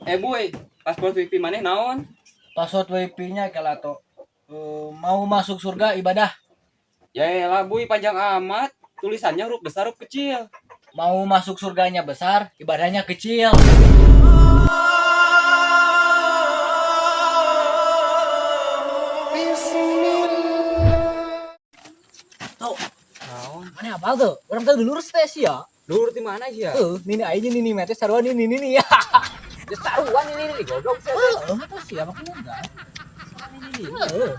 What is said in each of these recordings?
Eh boy, password wifi maneh naon? Password wifi-nya kalato. Mau masuk surga ibadah. Ya elah boy, panjang amat. Tulisannya huruf besar huruf kecil. Mau masuk surganya besar, ibadahnya kecil. Tuh, Naon? mana apa tuh? Orang teh lurus teh sih ya. Lur di mana sih ya? Nini aja nini mete sarua nini nini ya. Geus taruhan ini nih goblok sih. Heeh, itu sih apa enggak? Heeh.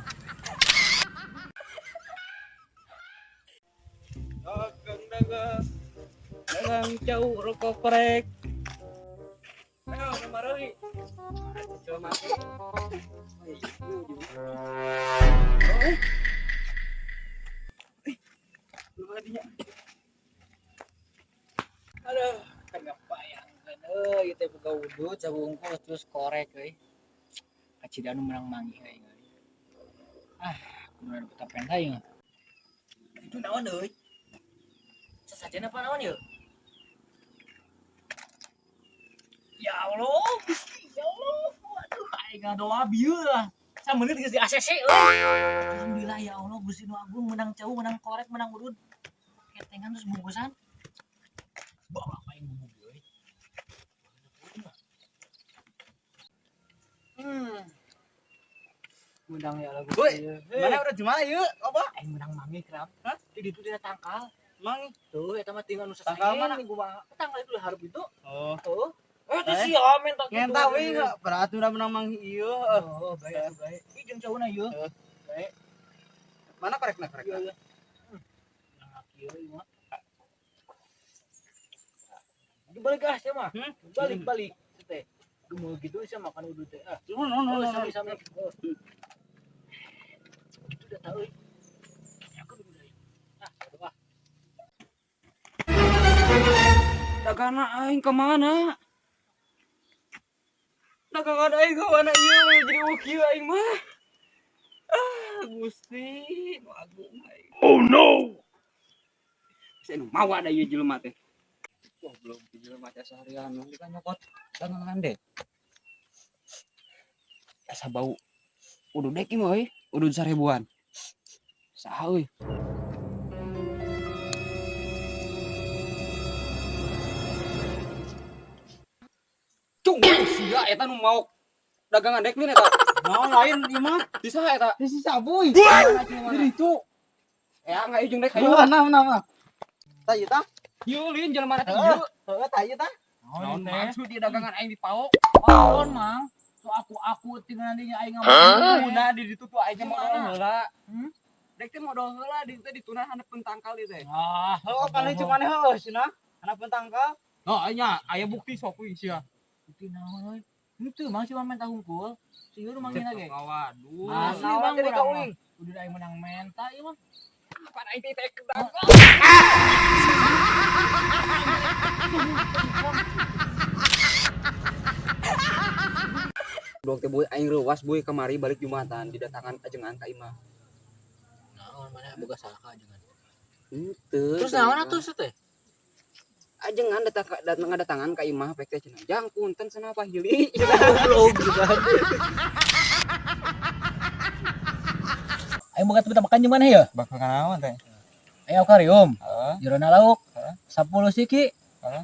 Dagang dagang. Dagang jauh rokok korek. Ayo kemari. Coba mati. Aduh, kan gak bayangkan euy ieu teh boga udut sabungkus terus korek euy. Kacida nu menang manggih euy. Ah, kudu ada penta ieu. Itu naon euy? Sesajen apa naon ieu? Ya Allah, Gusti, ya Allah. Waduh, aing ngadoa bieu lah. Samenit geus di ACC euy. Alhamdulillah ya Allah, Gusti nu agung menang cau, menang korek, menang udut. Ketengan terus bungkusan. Bawa apa yang bubuk euy. Hmm. Menang ya lagu. Woi, mana udah gimana yuk? Apa? Aing menang mangi kerap. Hah? Di ditu dina tangkal. Mang. Tuh eta mah tinggal nu Tangkal mana? minggu mah. Tangkal itu hareup itu. Oh. Tuh. Eh, teh Eh? sia minta kitu. Ngenta we enggak berarti udah menang mang ieu. Oh, bae atuh bae. Ih jeung cauna ieu. Eh. Bae. Mana korekna korekna? Iya, iya. Nah, kieu ieu mah. Dibalik ah sia mah. Hmm? Balik balik teh. Geumeuh gitu sia makan udut teh. Ah. No no no Oh, no. sami sami. Oh. Itu udah tahu. Aku udah. Ah, aduh, ah. Dagangan aing kemana? Dagangan aing kemana ieu jadi ukir aing mah. Ah, Gusti, nu agung aing. Oh no. Saya nu mawa da ieu jelema teh. Goblok jelema teh seharian nu kan nyokot dagangan deh. Asa bau udud dek ieu mah euy, udud 1000-an. Saha euy? Cung, sia eta nu maok dagangan dek lin eta. Naon lain ieu mah? Di saha eta? Di si Sabuy. Di ditu. Ya enggak ujung dek hayu. Mana mana mana. Tah ieu tah. Ieu lin jelema teh Heeh. ieu. Heeh, tah ieu tah. Naon maksud dia dagangan aing dipaok? Naon, Mang? So aku tinggal nantinya aing ngomong. Nah, di ditu tuh aing modal heula. Hmm? Dek teh modal heula di teh dituna handeupeun tangkal ieu teh. Ah, Heuh, paling cuma heuh cenah. Anak tangkal. Oh, nya aya bukti sok kuy sia. Bukti naon euy? Henteu Mang cuma menta hungkul. Si ieu nu manggih ge. Waduh. Asli, Naon Bang, jadi urang ka mah. uing. Udah aing menang menta ieu mah. Pan aing teh teh dagang. Blok teh boy aing reuwas boy kamari balik Jumatan didatangan ajengan ka imah. Naon mana boga salah ka ajengan. Henteu. Terus naon atuh teh? Ajengan datang datang ngadatangan ka imah pek teh cenah. Jang punten cenah pahili. Goblok gitu kan. Aing boga teu makan jeung mana ya? Bakal naon teh? Ayo akuarium. Heeh. Jerona lauk. Heeh. 10 siki. Heeh.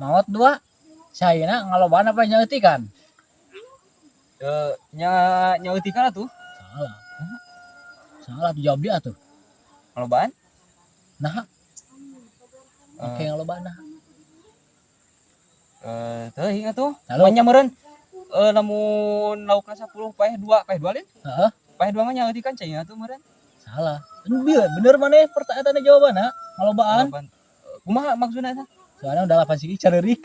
Maot 2. Caina ngalobaan apa nyaeutikan? Eh, nya nyaeutikan atuh. Salah. Salah tuh jawab dia tuh. Ngalobaan? Nah, oke ngalobaan nah. Eh, teuing atuh. Lalu Nya meureun lamun laukna 10 paeh 2, paeh 2 lin? Heeh. Paeh 2 mah nyaeutikan cai atuh meureun. Salah. Bener, bener mana pertanyaannya jawabanna? Ngalobaan. Ngalobaan. Kumaha maksudna eta? Soalnya udah 8 siki carerik.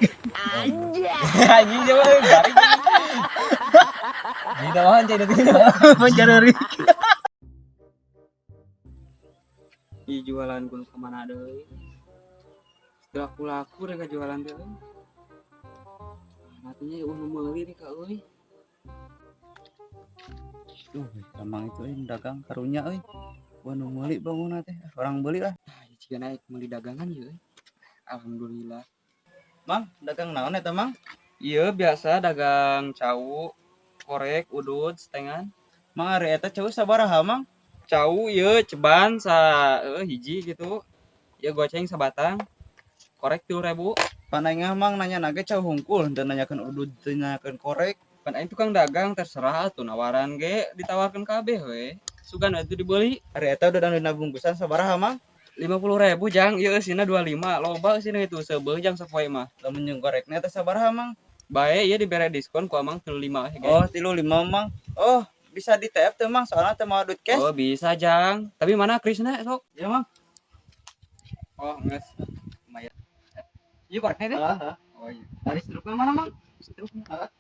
Anjing jawab euy, garing. Di dawahan cai deui. Pencarerik. Ih jualan kudu kemana deui? Setelah aku laku rek jualan teh euy. Nantinya eueuh nu meuli nih ka euy. Duh, emang itu euy dagang karunya euy. Wah nu meuli bangunna teh, orang beli lah. Nah, jika naik meuli dagangan ieu euy. Alhamdulillah. Mang, dagang naon eta, Mang? Iya, biasa dagang cau, korek, udud, setengan. Mang, ari eta cau sabaraha, Mang? Cau ieu ceban sa hiji gitu. Ya goceng sabatang. Korek 3.000. Pan aing mah, Mang, nanya nage cau hungkul, henteu nanyakeun udud, teu nanyakeun korek. Pan aing tukang dagang, terserah atuh, nawaran ge ditawarkeun kabeh we. Sugan atuh dibeli. Ari eta udud anu dina bungkusan sabaraha, Mang? 50.000, Jang, ieu eusina 25, loba eusina itu seubeuh, Jang, sapoe mah. Lamun jeung korekna eta sabaraha, Mang? Bae ieu dibere diskon ku Amang 35 ge. Oh, 35, Mang. Oh, bisa di TF teu, Mang? Soalnya teu mawa duit cash. Oh, bisa, Jang. Tapi mana krisna sok? Ya, Mang. Oh, geus. Lumayan. Ieu korekna teh? Heeh. Oh iya. Ari strukna mana, Mang? Strukna. Heeh.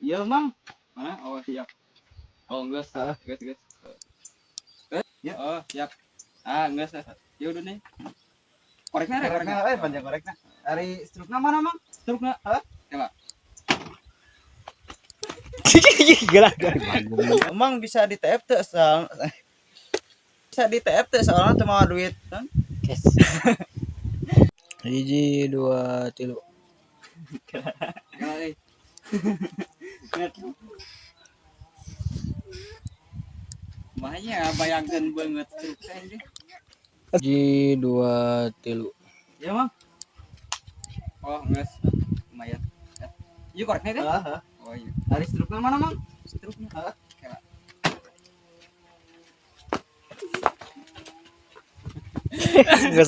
Iya, Mang. Mana? Oh, siap. Oh, geus. Heeh. Geus, geus. Eh? Ya. Oh, siap. Ah, geus. Ya udah nih. Korekna rek, korekna. Korekna, panjang korekna. Ari strukna mana, Mang? Strukna. Hah? Coba. Gila. Emang bisa di TF teu soal bisa di TF teu soalnya teu mawa duit kan? Cash. 1, 2, 3. Gila, eh. Makanya bayangkan banget struk teh ini. 1, 2, 3. Ya, Mang. Oh, geus. Lumayan. Ieu korekna teh? Heeh. Oh iya. Ari strukna mana, Mang? Strukna. Heeh. Geus.